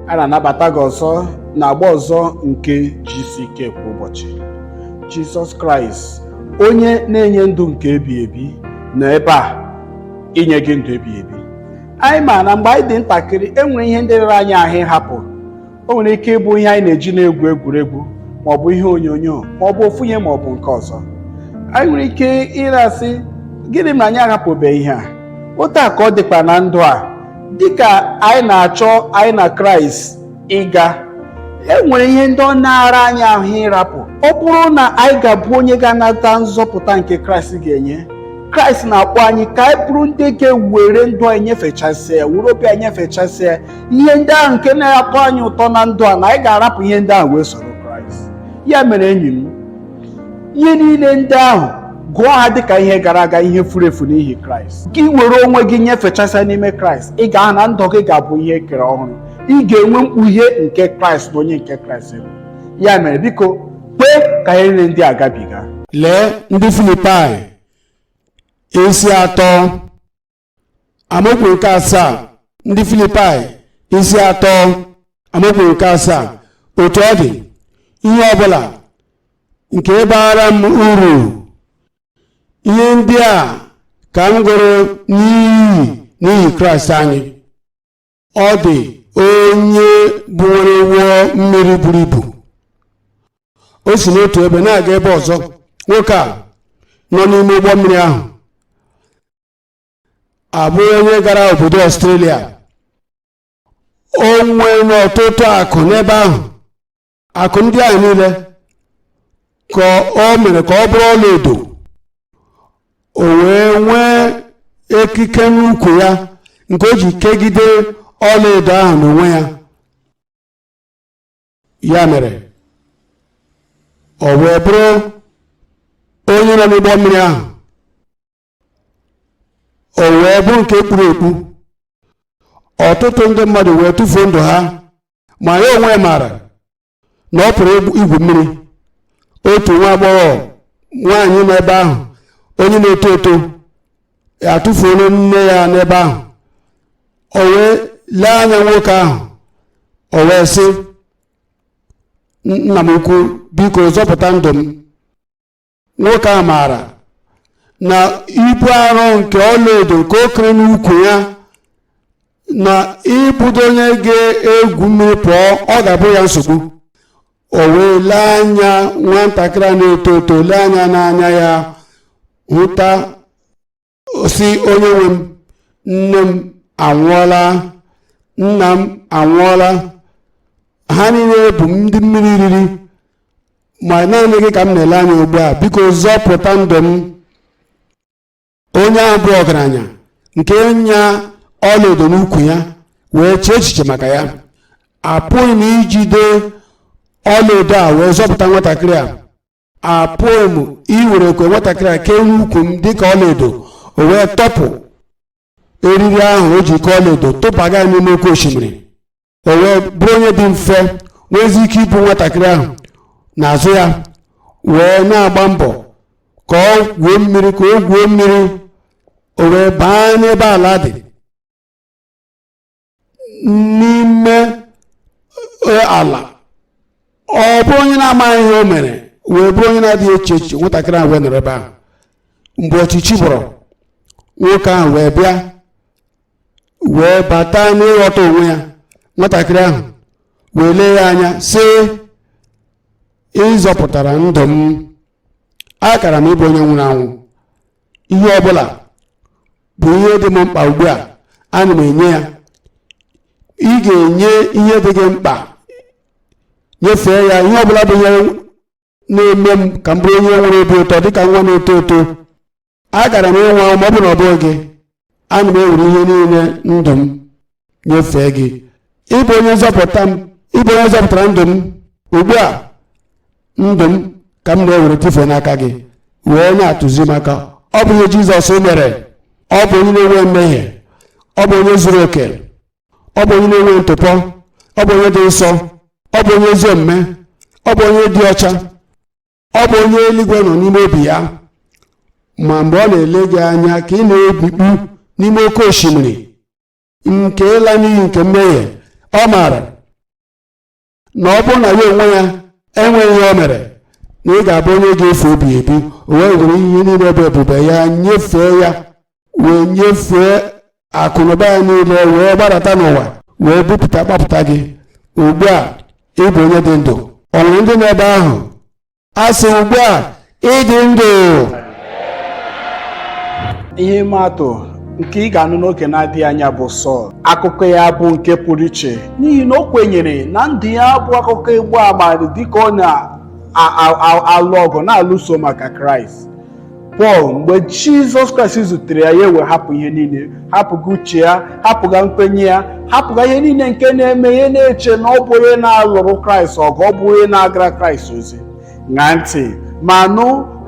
A na-anabata gị ọzọ na agba ọzọ nke GCK kwa ụbọchị. Jizọs Kraịst, onye na-enye ndụ nke ebi ebi, nọ ebe a inye gị ndụ ebi ebi. Anyị ma na mgbe anyị dị ntakịrị, e nwere ihe ndị rara anyị ahụ ịhapụ. O nwere ike ịbụ ihe anyị na-eji na-egwu egwuregwu, maọbụ ihe onyonyo, maọbụ ofu ihe maọbụ nke ọzọ. Anyị nwere ike ịrasị, "Gịnị mere anyị ahapụbeghị ihe a?" Otu a ka ọ dịkwa na ndụ a. Dịka anyị na-achọ anyị na Kraịst ịga, e nwere ihe ndị ọ na-ara anyị ahụ ịrapụ. Ọ bụrụ na anyị ga-abụ onye ga-anata nzọpụta nke Kraịst ga-enye, Kraịst na-akpọ anyị ka anyị bụrụ ndị ga-ewere ndụ anyị nyefechasịa ya, were obi anyị nyefechasịa ya. Ihe ndị ahụ nke na-atọ anyị ụtọ na ndụ a, na anyị ga-arapụ ihe ndị ahụ wee soro Kraịst. Ya mere, enyi m, ihe niile ndị ahụ, gụọ ha dịka ihe gara aga, ihe furu efu n'ihi Kraịst. Gị were onwe gị nyefechasịa n'ime Kraịst, ị ga-ahụ na ndụ gị ga-abụ ihe ekere ọhụrụ. Ị ga-enwe mkpughe nke Kraịst na onye nke Kraịst bụ. Ya mere, biko, kwee ka ihe niile ndị a gabiga. Lee Ndị Filipai isi 3, amaokwu nke 7. Ndị Filipai isi 3, amaokwu nke 7: "Otu ọ dị, ihe ọbụla nke bara m uru, ihe ndị a ka m gụrụ n'iyi n'ihi Kraịst anyị." Ọ dị onye bụ nwere ụgbọ mmiri buru ibu. O si n'otu ebe na-aga ebe ọzọ. Nwoke a nọ n'ime ụgbọ mmiri ahụ abụghị onye gara obodo Ọstrelia. O nwere ọtụtụ akụ n'ebe ahụ. Akụ ndị ahụ niile ka o mere ka ọ bụrụ ọlaedo. O wee nwee ekike n'ukwu ya nke o ji kegide ọlaedo ahụ n'onwe ya. Ya mere o wee bụrụ onye nọ n'ụgbọ mmiri ahụ, o wee bụrụ nke kpuru ekpu. Ọtụtụ ndị mmadụ wee tụfuo ndụ ha, ma ya onwe maara na ọ pụrụ igwu mmiri. Otu nwa agbọghọ nwaanyị nọ ebe ahụ, onye na-eto eto, atụfuola nne ya n'ebe ahụ. O wee lee anya nwoke ahụ, o wee sị, "Nna m ukwu, biko zọpụta ndụ m." Nwoke a maara na ibu arọ nke ọlaedo nke o kere n'ukwu ya na ịbụdo onye ga-egwu mmiri pụọ, ọ ga-abụ ya nsogbu. O wee lee anya nwatakịrị a na-eto eto, lee anya n'anya ya, hụta, si, "Onye nwe m, nne m anwụọla, nna m anwụọla, ha niile bụ ndị mmiri riri, ma naanị gị ka m na-ele anya ugbu a. Biko zọpụta ndụ m." Onye ahụ bụ ọgaranya nke nya ọlaedo n'ukwu ya wee chee echiche maka ya, "Apụghị m ijide ọlaedo a wee zọpụta nwatakịrị a. Apụghị m iwere kwe nwatakịrị a kee n'ukwu m dịka ọlaedo." O wee tọpụ eriri ahụ o ji kee ọlaedo, tụbaga ya n'ime oke osimiri. O wee bụrụ onye dị mfe, nwezi ike ibu nwatakịrị ahụ n'azụ ya, wee na-agba mbọ ka ọ gwuo mmiri, ka o gwuo mmiri. O wee baa n'ebe ala dị n'ime ala. Ọ bụrụ onye na-amaghị ihe o mere, wee bụrụ onye na-adịghị eche echiche. Nwatakịrị ahụ wee nọrọ ebe ahụ. Mgbe ọchịchị bọrọ, nwoke ahụ wee bịa, wee bata n'ịghọta onwe ya. Nwatakịrị ahụ wee lee ya anya, sị, "Ịzọpụtara ndụ m. Akara m ịbụ onye nwụrụ anwụ. Ihe ọbụla bụ ihe dị m mkpa ugbu a, ana m enye ya." Ị ga-enye ihe dị gị mkpa, nyefee ya ihe ọbụla bụ ihe na-eme m ka m bụrụ onye nwere obi ụtọ dịka nwa na-eto eto. Agara m ịnwa, ma ọ bụ na ọ bụghị gị. Ana m ewere ihe niile, ndụ m, nyefee gị. Ịbụ onye nzọpụta m, ịbụ onye zọpụtara ndụ m. Ugbu a, ndụ m ka m na-ewere tụfee n'aka gị, wee na-atụzi maka ọ bụ ihe Jizọs mere. Ọ bụ onye na-enwe mmehie, ọ bụ onye zuru oke, ọ bụ onye na-enwe ntụpọ, ọ bụ onye dị nsọ, ọ bụ onye ezi omume, ọ bụ onye dị ọcha, ọ bụ onye eluigwe nọ n'ime obi ya. Ma mgbe ọ na-ele gị anya ka ị na-ebikpu n'ime oke osimiri nke ịla n'iyi nke mmehie, ọ maara. Na ọ bụrụ na ya onwe ya enweghị ihe o mere, na ị ga-abụ onye ga-efu ebi ebi. O wee were ihe niile bụ ebube ya nyefee ya, wee nyefee akụnụba ya niile, wee gbadata n'ụwa, wee bupụta gbapụta gị. Ugbu a ị bụ onye dị ndụ. Ọ nwere ndị nọ ebe ahụ a sị ugbu a ịdị ndụ? Ihe ịma atụ nke ị ga-anụ n'oge na-adịghị anya bụ Sọl. Akụkọ ya bụ nke pụrụ iche n'ihi na o kwenyere na ndụ ya bụ akụkọ ịgba ama dịka ọ na-alụ ọgụ na-alụso maka Kraịst. Pọl, mgbe Jizọs Kraịst zutere ya, ya wee hapụ ihe niile, hapụga uche ya, hapụga nkwenye ya, hapụga ihe niile nke na-eme ihe na-eche na ọ bụ onye na-alụrụ Kraịst ọgụ, ọ bụ onye na-agara Kraịst ozi. Ṅaa ntị ma nụ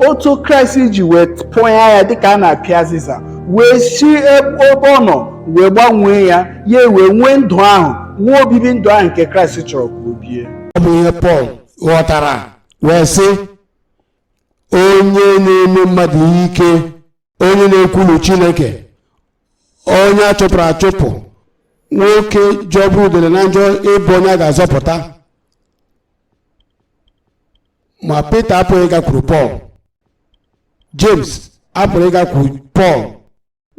otu Kraịst ji wee pụọ ya dịka a na-apịa azịza, wee si ebe ọ nọ wee gbanwee ya, ya wee nwee ndụ ahụ, nwee obibi ndụ ahụ nke Kraịst chọrọ ka o bie. Ọ bụ ihe Pọl ghọtara wee sị, onye na-eme mmadụ ihe ike, onye na-ekwulu Chineke, onye a chụpụrụ achụpụ, nwoke jọgburu udele na njọ ịbụ onye a ga-azọpụta. Ma Pita apụghị ịgakwuru Pọl, James apụrụ ịgakwuru Pọl,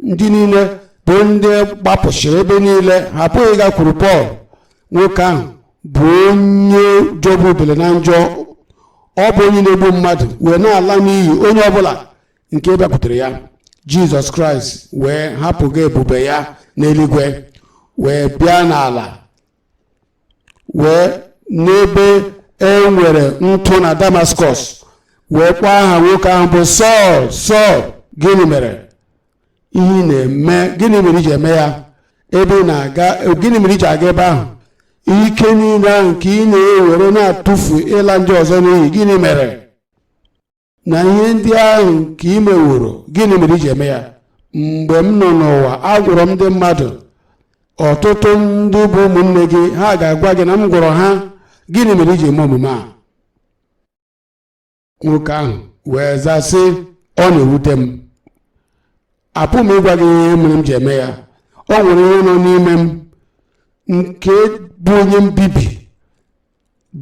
ndị niile bụ ndị gbapụchiri ebe niile ha apụghị ịgakwuru Pọl. Nwoke ahụ bụ onye jọgburu udele na njọ, ọ bụ onye na-egbu mmadụ wee na-ala n'iyi onye ọbụla nke bịakwutere ya. Jizọs Kraịst wee hapụga ebube ya n'eluigwe wee bịa n'ala, wee n'ebe e nwere ntụ na Damaskọs wee kpọọ aha nwoke ahụ bụ Sọl, Sọl, gịnị mere ihe ị na-eme? Gịnị mere iji eme ya? Ebe ị na-aga, gịnị mere iji aga ebe ahụ? Ike niile ahụ nke ị na-ewere na-atụfu ịla ndị ọzọ n'iyi, gịnị mere? Na ihe ndị ahụ nke ị meworo, gịnị mere iji eme ya? Mgbe m nọ n'ụwa, agwọrọ m ndị mmadụ. Ọtụtụ ndị bụ ụmụnne gị, ha ga-agwa gị na m gwọrọ ha. Gịnị mere iji eme omume a? Nwoke ahụ wee zaa sị, ọ na-ewute m, apụghị m ịgwa gị ihe mere m ji eme ya. O nwere ihe nọ n'ime m nke bụ onye mbibi.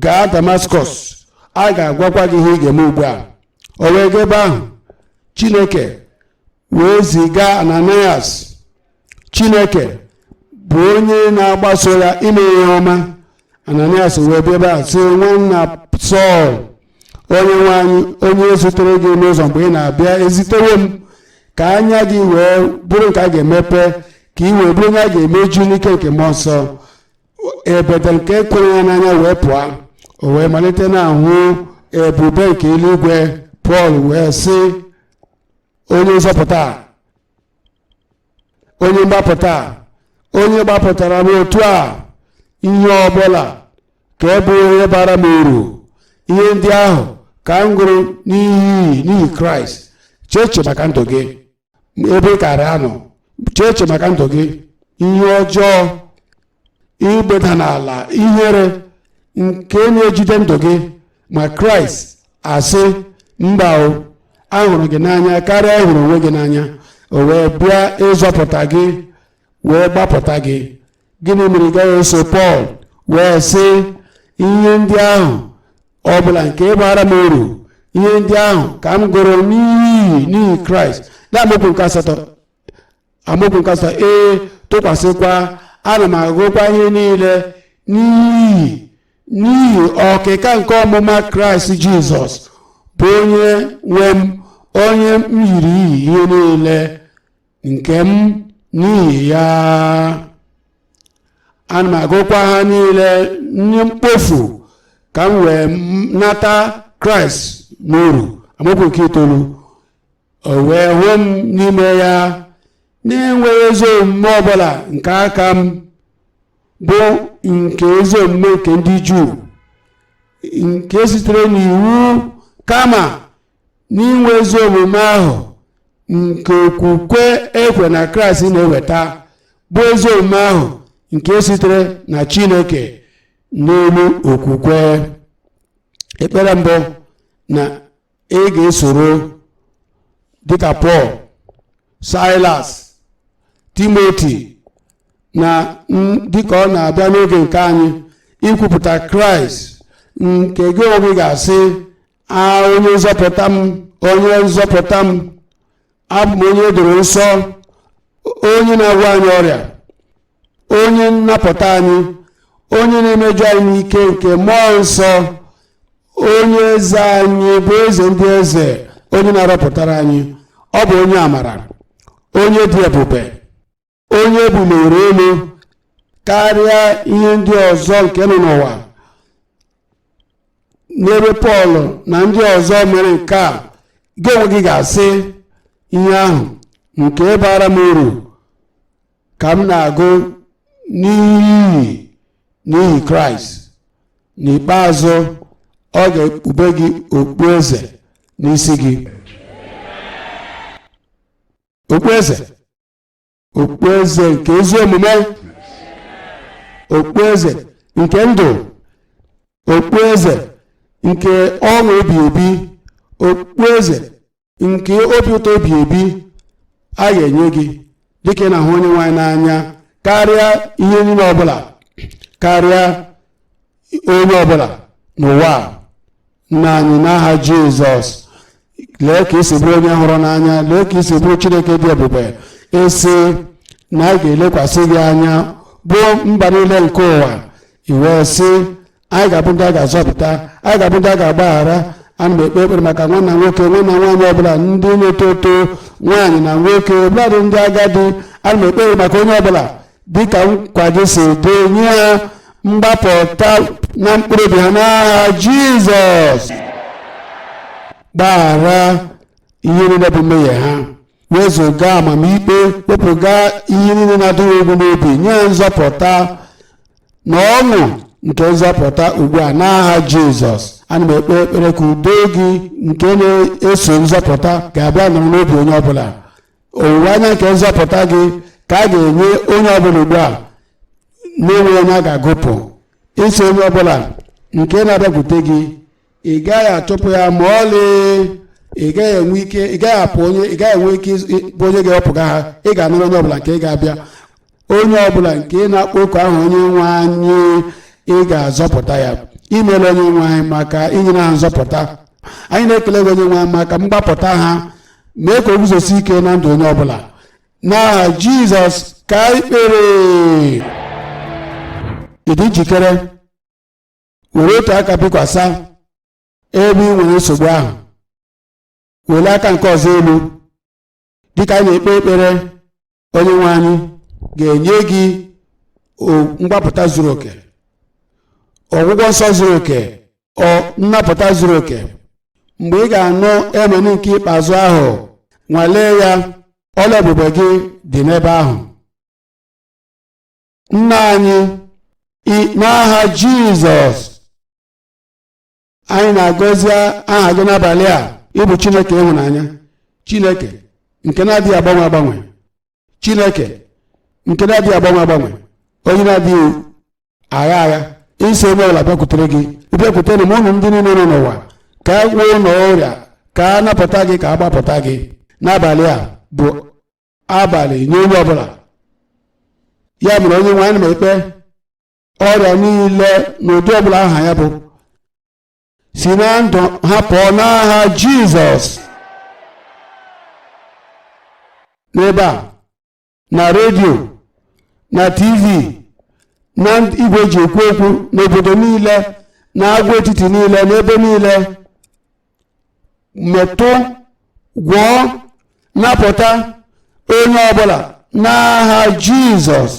Gaa Damaskọs, a ga-agwakwa gị ihe ị ga-eme ugbu a. O wee gaa ebe ahụ, Chineke wee ziga Ananias. Chineke bụ onye na-agbaso ya ime ihe ọma. Ananias wee bịa ebe a sị, nwanna Sọl, onye nwe anyị, onye zutere gị n'ụzọ mgbe ị na-abịa, ezitewo m ka anya gị wee bụrụ nke a ga-emepe, ka ị wee bụrụ onye a ga-emeju n'ike nke mmụọ nsọ. Ebede nke kwere ya n'anya wee pụọ, o wee malite na-ahụ ebube nke eluigwe. Pọl wee sị, onye nzọpụta, onye mgbapụta, onye gbapụtara m otu a, ihe ọbụla ka e bụ ihe bara m uru, ihe ndị ahụ ka m gụrụ n'ihi Kraịst. Chee echiche maka ndụ gị ebe ị kara anọ. Chee echiche maka ndụ gị, ihe ọjọọ, igbeda n'ala, ihere nke na-ejide ndụ gị. Ma Kraịst asị, mba o, ahụrụ gị n'anya karịa ịhụrụ onwe gị n'anya. O wee bịa ịzọpụta gị, wee gbapụta gị. Gịnị mere ị gaghị eso Pọl wee sị, ihe ndị ahụ ọbụla nke bara m uru, ihe ndị ahụ ka m gụrụ n'ihi Kraịst? Na amaokwu nke asatọ, amaokwu nke asatọ, ee, tụkwasịkwa, ana m agụkwa ihe niile n'ihi ọkịka nke ọmụma Kraịst Jizọs, bụ onye nwe m, onye m yiri iyi ihe niile nke m n'ihi ya. Ana m agụkwa ha niile nye mkpofu ka m wee nata Kraịst n'uru. Amaokwu nke itoolu, o wee hụ m n'ime ya, na-enweghị ezi omume ọbụla nke aka m, bụ nke ezi omume nke ndị Juu nke sitere n'iwu, kama n'inwe ezi omume ahụ nke okwukwe ekwe na Kraịst na-eweta, bụ ezi omume ahụ nke sitere na Chineke n'elu okwukwe. Ekpere mbụ na ị ga-esoro dịka Pọl, Silas, Timoti na dịka ọ na-abịa n'oge nke anyị, Ikwupụta Kraịst nke gị onwe gị ga-asị, a onye nzọpụta m, onye nzọpụta m, abụ m onye edoro nsọ, onye na-agwọ anyị ọrịa, onye nnapụta anyị, onye na-emeju anyị n'ike nke mmụọ nsọ, onye eze anyị bụ eze ndị eze, onye na-arọpụtara anyị. Ọ bụ onye amara, onye dị ebube, onye ebuliri elu karịa ihe ndị ọzọ nke nọ n'ụwa. N'ebe Pọl na ndị ọzọ mere nke a, gị onwe gị ga-asị, ihe ahụ nke bara m uru ka m na-agụ n'ihi Kraịst. N'ikpeazụ, ọ ga-ekpube gị okpueze n'isi gị, okpueze, okpueze nke ezi omume, okpueze nke ndụ, okpueze nke ọṅụ ebi ebi, okpueze nke obi ụtọ ebi ebi a ga-enye gị dịka ị na-ahụ onye nwe anyị n'anya karịa ihe niile ọbụla, karịa onye ọbụla n'ụwa a. Nna anyị, n'aha Jizọs, lee ka isi bụrụ onye hụrụ n'anya, lee ka isi bụrụ Chineke dị ebube. Esi na a ga-elekwasị gị anya bụ mba niile nke ụwa, iwee sị anyị ga-abụ ndị a ga-azọpụta, anyị ga-abụ ndị a ga-agbaghara. Ana m ekpe ekpere maka nwanna nwoke, nwanna nwaanyị ọbụla, ndị na-eto eto, nwaanyị na nwoke, ọbụladị ndị agadi. Ana m ekpe ekpere maka onye ọbụla dịka nkwa gị si dị, nye ha mgbapụta na mkpụrụ obi ha n'aha Jizọs. Gbaghara ihe niile bụ mmehie ha, wezụga amamikpe, wepụga ihe niile na-adịghị egwu n'obi, nye ha nzọpụta na ọṅụ nke nzọpụta ugbu a n'aha Jizọs. Ana m ekpe ekpere ka udo gị nke na-eso nzọpụta ga-abịa nọrọ n'obi onye ọbụla. Owuwe anya nke nzọpụta gị ka a ga-enye onye ọbụla ugbu a, n'enweghị onye a ga-agụpụ. Ịsị onye ọbụla nke na-abịakwute gị, ị gaghị achụpụ ya ma ọlị, ị gaghị enwe ike, ị gaghị apụ onye, ị gaghị enwe ike bụ onye ga-ewepụga ha. Ị ga-anara onye ọbụla nke ị ga-abịa, onye ọbụla nke na-akpọ oku ahụ onye nwe anyị, ị ga-azọpụta ya. Imeela, onye nwe anyị, maka inyere ha nzọpụta. Anyị na-ekele gị, onye nwe anyị, maka mgbapụta ha. Mee ka o guzosi ike na ndụ onye ọbụla n'aha Jizọs ka anyị kpere. Ị dị njikere? Were otu aka bikwasa ebe ị nwere nsogbu ahụ, were aka nke ọzọ elu dịka anyị na-ekpe ekpere. Onye nwe anyị ga-enye gị mgbapụta zuru oke, ọgwụgwọ nsọ zuru oke, ọ nnapụta zuru oke. Mgbe ị ga-anụ amen nke ikpeazụ ahụ, nwalee ya. Ọla ebube gị dị n'ebe ahụ. Nna anyị, n'aha Jizọs, anyị na-agọzi aha gị n'abalị a. Ịbụ Chineke ịhụnanya, Chineke nke na-adịghị agbanwe agbanwe, Chineke nke na-adịghị agbanwe agbanwe, onye na-adịghị agha agha. Isi onye ọbụla bịakwutere gị, bịakwutere m, ụnụ ndị niile nọ n'ụwa, ka a gwụọ ụlọ ọrịa, ka a napụta gị, ka a gbapụta gị. N'abalị a bụ abalị nye onye ọbụla. Ya mere, onye nwe anyị, na ekpe ọrịa niile n'ụdị ọbụla aha ya bụ, si na ndụ ha pụọ n'aha Jizọs. N'ebe a, na redio, na TV, na igwe eji ekwu okwu, n'obodo niile, na agwa etiti niile, n'ebe niile, metụ, gwọọ, napụta onye ọbụla n'aha Jizọs.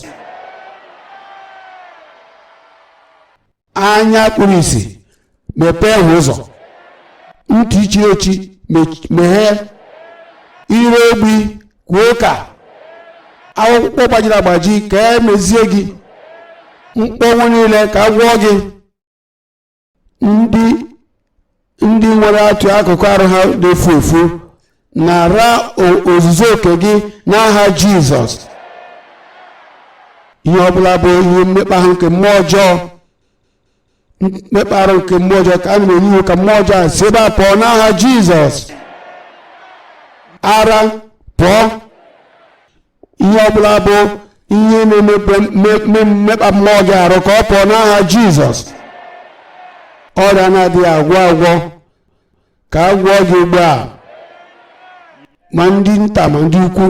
Anya kpuru ìsì, mepee hụ ụzọ. Ntị chiri echi, meghee. Ire ogbi, kwuo ụka. Akwụkwọ gbajiri agbaji, ka e mezie gị. Mkpọnwụ niile, ka a gwọọ gị. Ndị nwere atụ akụkụ arụ ha na-efu efu, nara ozuzu oke gị n'aha Jizọs. Ihe ọbụla bụ ihe mmekpa ahụ nke mmụọ ọjọọ, mmekpa arụ nke mmụọ ọjọọ, ka a na-enye iwu ka mmụọ ọjọọ a si ebe a pụọ n'aha Jizọs. Ara pụọ. Ihe ọbụla bụ Ihe na-emekpa mmụọ gị arụ, ka ọ pụọ n'aha Jizọs. Ọrịa na-adịghị agwọ agwọ, ka a gwọọ gị ugbu a. Ma ndị nta ma ndị ukwu,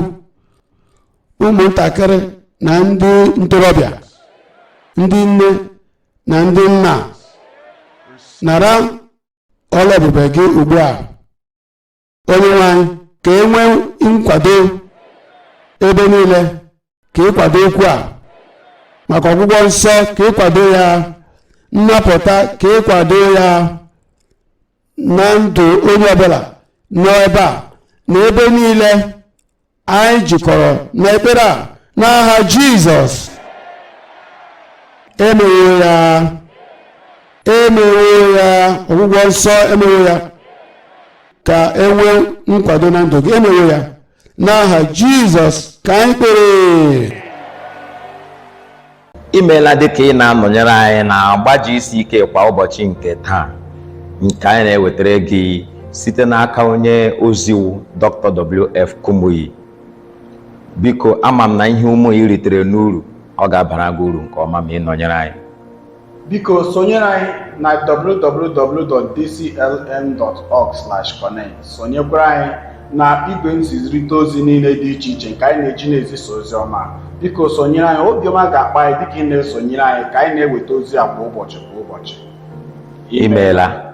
ụmụntakịrị na ndị ntorobịa, ndị nne na ndị nna, nara ọla ebube gị ugbu a. Onye nwe anyị, ka e nwee nkwado ebe niile, ka ịkwado okwu a maka ọgwụgwọ nsọ, ka ịkwado ya, nnapụta, ka ịkwado ya na ndụ onye ọbụla nọ ebe a na ebe niile anyị jikọrọ n'ekpere a, n'aha Jizọs. Emewo ya, emewo ya. Ọgwụgwọ nsọ, emewo ya. Ka e nwee nkwado na ndụ gị, emewo ya. N'aha Jizọs ka anyị kpere. Imeela dịka ị na-anọnyere anyị na agba GCK kwa ụbọchị nke taa, nke anyị na-ewetara gị site n'aka onye oziwu Dr. W.F. Kumuyi. Biko, ama m na ihe ụmụ ị ritere n'uru, ọ ga-abara gị uru nke ọma ma ị nọnyere anyị. Biko sonyere anyị na www.dclm.org/connect. Sonyekwara anyị na igwe nzirịta ozi niile dị iche iche nke anyị na-eji na-ezisa ozi ọma. Biko sonyere anyị. Obiọma ga-akpa anyị dịka ị na-esonyere anyị ka anyị na-eweta ozi a kwa ụbọchị, kwa ụbọchị. Imeela.